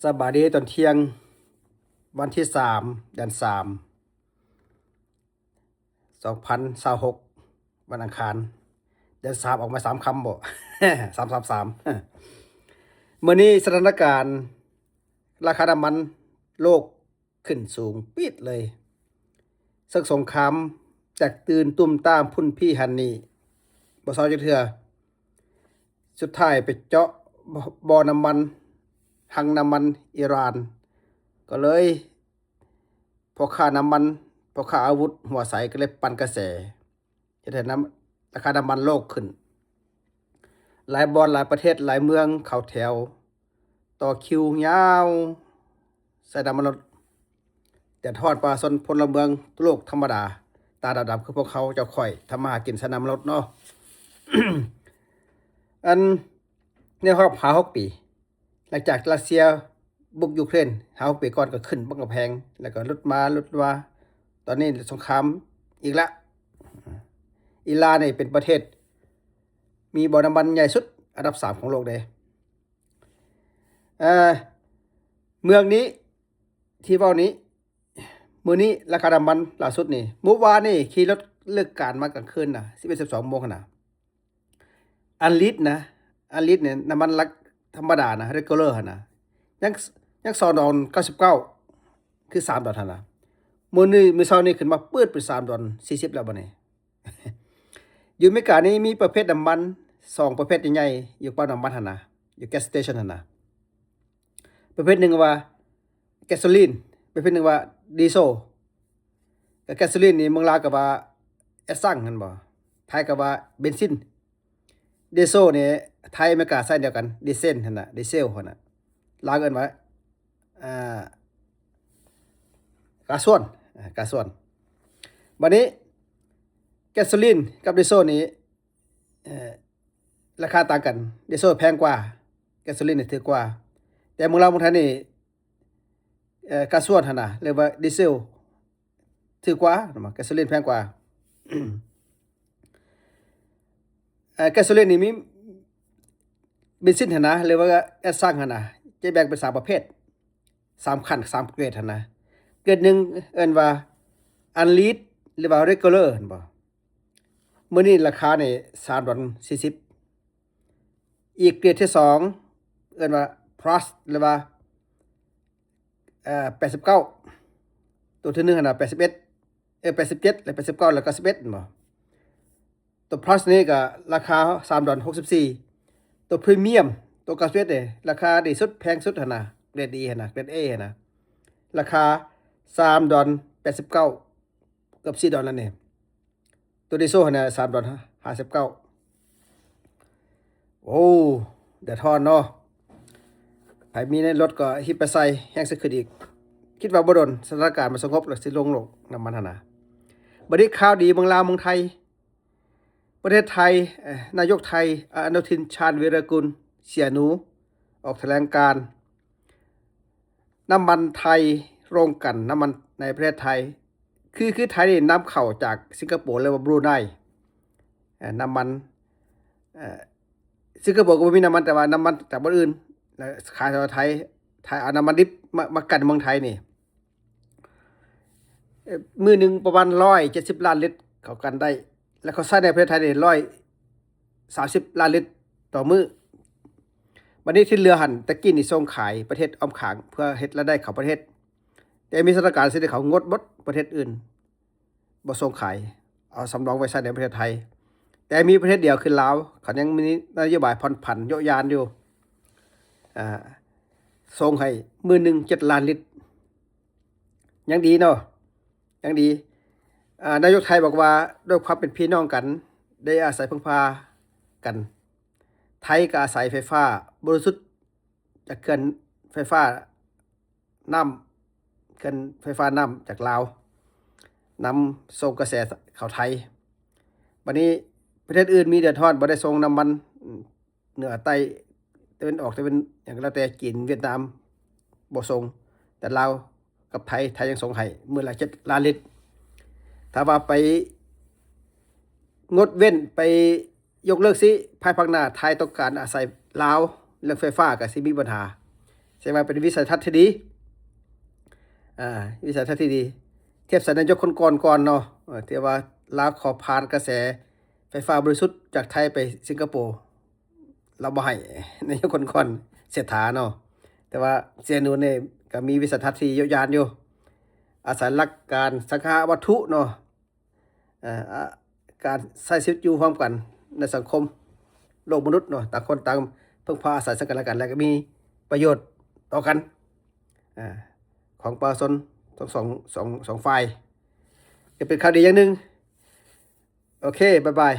ສະບາຍດີຕອນທ່ຽງ ວັນທີສາມ ເດືອນສາມ ສອງພັນຊາວຫົກ ວັນອັງຄານ. ເດືອນສາມອອກມາສາມຄຳບໍ? ສາມສາມສາມ. ມື້ນີ້ສະຖານະການລາຄານ້ຳມັນໂລກຂຶ້ນສູງປີດເລີຍ. ເຊິ່ງສົງຄາມແຕກຕື່ນຕຸ້ມຕາມພຸ້ນພີ້ຫັ້ນນີ້ບໍ່ເຊົາຈັກເທື່ອ. ສຸດທ້າຍໄປເຈາະບໍ່ນ້ຳມັນ ຮັງນ້ຳມັນອີຣານ ກໍເລີຍ ພໍ່ຄ້ານ້ຳມັນ ພໍ່ຄ້າອາວຸດຫົວໃສກໍເລີຍປັ່ນກະແສ ເຮັດໃຫ້ນ້ຳ ລາຄານ້ຳມັນໂລກຂຶ້ນ. ຫຼາຍບ່ອນ ຫຼາຍປະເທດ ຫຼາຍເມືອງເຂົ້າແຖວ ຕໍ່ຄິວຍາວໃສ່ນ້ຳມັນລົດ. ເດືອດຮ້ອນປະຊາຊົນພົນລະເມືອງໂລກທຳມະດາ ຕາດຳໆ ຄືພວກເຮົາເຈົ້າຂ້ອຍ ທຳມາຫາກິນໃສ່ນ້ຳມັນລົດເນາະ. ອັນ ໃນຮອບຫ້າຫົກປີ ຫຼັງຈາກຣັດເຊຍບຸກຢູເຄຣນຫ້າຫົກປີກ່ອນ ກໍຂຶ້ນບັກກະແພງ ແລ້ວກໍຫຼຸດມາ ຫຼຸດມາ ຕອນນີ້ສົງຄາມອີກລະ. ອີຣານນີ້ເປັນປະເທດມີບໍ່ນ້ຳມັນໃຫຍ່ສຸດ ອັນດັບສາມຂອງໂລກເດ້. ເອີ ເມືອງນີ້ທີ່ເວົ້ານີ້ ມື້ນີ້ລາຄານ້ຳມັນລ່າສຸດນີ້ ມື້ວານນີ້ຂີ່ລົດເລີກການມາກາງຄືນນະ ສິບເອັດ ສິບສອງໂມງຫັ້ນນະ ອັນລິດນະ ອັນລິດນີ້ ນ້ຳມັນຫຼັກທຳມະດານະ ເຣກູເລີຫັ້ນນະ ຍັງ ຍັງສອງດອນເກົ້າສິບເກົ້າ ຄືສາມດອນຫັ້ນນະ. ມື້ນີ້ ມື້ເຊົ້ານີ້ຂຶ້ນມາປຶດເປັນສາມດອນສີ່ສິບແລ້ວບັດນີ້. ຢູ່ອາເມລິການີ້ມີປະເພດນ້ຳມັນສອງປະເພດໃຫຍ່ໆ ຢູ່ປ້ຳນ້ຳມັນຫັ້ນນະ ຢູ່ແກັສສະເຕຊັນຫັ້ນນະ. ປະເພດໜຶ່ງວ່າແກັສໂຊລີນ ປະເພດໜຶ່ງວ່າດີເຊວ. ກໍແກັສໂຊລີນນີ້ ເມືອງລາວກໍວ່າແອດຊັງຫັ້ນບໍ? ໄທກໍວ່າເບັນຊິນ. ດີເຊວນີ້ ໄທອາເມລິກາໃຊ້ດຽວກັນ ດີເຊນຫັ້ນນະ ດີເຊວຫັ້ນນະ. ລາວເອີ້ນວ່າ ອ່າ ກາຊວນ ກາຊວນ. ບັດນີ້ແກັສໂຊລີນກັບດີເຊວນີ້ ເອີ ລາຄາຕ່າງກັນ ດີເຊວແພງກວ່າ ແກັສໂຊລີນນີ້ຖືກກວ່າ. ແຕ່ເມືອງລາວເມືອງໄທນີ້ ເອີ ກາຊວນຫັ້ນນະ ຫຼືວ່າດີເຊວຖືກກວ່າ ແກັສໂຊລີນແພງກວ່າ. ເອີ ແກັສໂຊລີນນີ້ມີເບັນຊິນຫັ້ນນະ ຫຼືວ່າແອດຊັງຫັ້ນນະ ຈະແບ່ງເປັນສາມປະເພດ ສາມຂັ້ນ ສາມເກຣດຫັ້ນນະ. ເກຣດໜຶ່ງເອີ້ນວ່າອັນລີດ ຫຼືວ່າເຣກູເລີຫັ້ນບໍ? ມື້ນີ້ລາຄານີ້ສາມດອນສີ່ສິບ. ອີກເກຣດທີສອງເອີ້ນວ່າພລັສ ຫຼືວ່າ ເອີ ແປດສິບເກົ້າ. ໂຕທີໜຶ່ງຫັ້ນນະ ແປດສິບເອັດ ເອີ ແປດສິບເຈັດ ແລະ ແປດສິບເກົ້າ ແລ້ວກໍສິບເອັດແມ່ນບໍ່? ໂຕພລັສນີ້ກໍລາຄາສາມດອນຫົກສິບສີ່. ໂຕພຣີມຽມ ໂຕເກົ້າສິບເອັດນີ້ ລາຄາດີສຸດ ແພງສຸດຫັ້ນນະ ເກຣດດີຫັ້ນນະ ເກຣດເອຫັ້ນນະ ລາຄາສາມດອນແປດສິບເກົ້າ ເກືອບສີ່ດອນແລ້ວນີ້. ໂຕດີເຊວຫັ້ນນະ ສາມດອນຫ້າສິບເກົ້າ. ໂອ້ ແດດຮ້ອນເນາະ. ໃຜມີໃນລົດກໍຮີບໄປໃສ່ແຮງໃສ່ຂຶ້ນອີກ. ຄິດວ່າບໍ່ດົນສະຖານະການມັນສະຫງົບແລ້ວ ຊິລົງໂລກນ້ຳມັນຫັ້ນນະ. ບັດນີ້ຂ່າວດີເມືອງລາວເມືອງໄທ. ປະເທດໄທ ເອີ ນາຍົກໄທ ອະນຸທິນ ຊານວີລະກຸນ ເສຍໜູ ອອກຖະແຫຼງການ ນ້ຳມັນໄທ ໂຮງກັ່ນນ້ຳມັນໃນປະເທດໄທ ຄື ຄືໄທນີ້ນຳເຂົ້າຈາກສິງກະໂປ ຫຼືວ່າບຣູໄນ. ເອີ ນ້ຳມັນ ເອີ ສິງກະໂປກໍບໍ່ມີນ້ຳມັນ ແຕ່ວ່ານ້ຳມັນຈາກບ່ອນອື່ນ ແລ້ວຂາຍໃຫ້ໄທ ໄທເອົານ້ຳມັນດິບມາ ມາກັ່ນເມືອງໄທນີ້. ເອີ ມື້ໜຶ່ງປະມານຮ້ອຍເຈັດສິບລ້ານລິດເຂົາກັ່ນໄດ້ ແລ້ວເຂົາໃຊ້ໃນປະເທດໄທນີ້ຮ້ອຍສາມສິບລ້ານລິດຕໍ່ມື້. ບັດນີ້ທີ່ເຫຼືອຫັ້ນ ແຕ່ກີ້ນີ້ສົ່ງຂາຍປະເທດອ້ອມຂ້າງ ເພື່ອເຮັດລາຍໄດ້ເຂົ້າປະເທດ. ແຕ່ມີສະຖານະການເຊັ່ນນີ້ ເຂົາງົດໝົດ ປະເທດອື່ນບໍ່ສົ່ງຂາຍ ເອົາສຳລອງໄວ້ໃຊ້ໃນປະເທດໄທ. ແຕ່ມີປະເທດດຽວຄືລາວ ເຂົາຍັງມີນະໂຍບາຍຜ່ອນຜັນໂຍະຢານຢູ່ ອາ ສົ່ງໃຫ້ມື້ໜຶ່ງເຈັດລ້ານລິດ. ຍັງດີເນາະ ຍັງດີ. ອາ ນາຍົກໄທບອກວ່າ ດ້ວຍຄວາມເປັນພີ່ນ້ອງກັນ ໄດ້ອາໄສເພິ່ງພາກັນ. ໄທກໍອາໄສໄຟຟ້າບໍລິສຸດຈາກເຂື່ອນໄຟຟ້ານ້ຳ ເຂື່ອນໄຟຟ້ານ້ຳຈາກລາວ ນຳສົ່ງກະແສເຂົ້າໄທ. ບັດນີ້ປະເທດອື່ນມີເດືອດຮ້ອນ ບໍ່ໄດ້ສົ່ງນ້ຳມັນ ເໜືອໃຕ້ ຕາເວັນອອກ ຕາເວັນຫຍັງກໍແລ້ວແຕ່ ຈີນ ຫວຽດນາມບໍ່ສົ່ງ ແຕ່ລາວກັບໄທ ໄທຍັງສົ່ງໃຫ້ມື້ລະເຈັດລ້ານລິດ. ຖ້າວ່າໄປງົດເວັ້ນ ໄປຍົກເລີກຊິ ພາຍພາກໜ້າໄທຕ້ອງການອາໄສລາວເລື່ອງໄຟຟ້າກໍຊິມີບັນຫາ. ແສດງວ່າເປັນວິສັຍທັດທີ່ດີ ອ່າ ວິສັຍທັດທີ່ດີ ທຽບໃສ່ນາຍົກຄົນກ່ອນກ່ອນເນາະ ເອີ ທີ່ວ່າລາວຂໍຜ່ານກະແສໄຟຟ້າບໍລິສຸດຈາກໄທໄປສິງກະໂປ ລາວບໍ່ໃຫ້ ນາຍົກຄົນກ່ອນເສດຖາເນາະ ແຕ່ວ່າເສຍໜູນນີ້ກໍມີວິສັຍທັດທີ່ຍາວຍານຢູ່ ອາໄສຫຼັກການສັງຄະຫະວັດຖຸເນາະ ເອີ ອາ ການໃຊ້ຊີວິດຢູ່ຮ່ວມກັນໃນສັງຄົມໂລກມະນຸດເນາະ ຕ່າງຄົນຕ່າງເພິ່ງພາອາໄສເຊິ່ງກັນແລະກັນ ແລະກໍມີປະໂຫຍດຕໍ່ກັນ ອາ ຂອງປະຊາຊົນທັງສອງ ສອງ ສອງຝ່າຍ ກໍເປັນຂ່າວດີຢ່າງໜຶ່ງ. ໂອເຄ ບາຍບາຍ.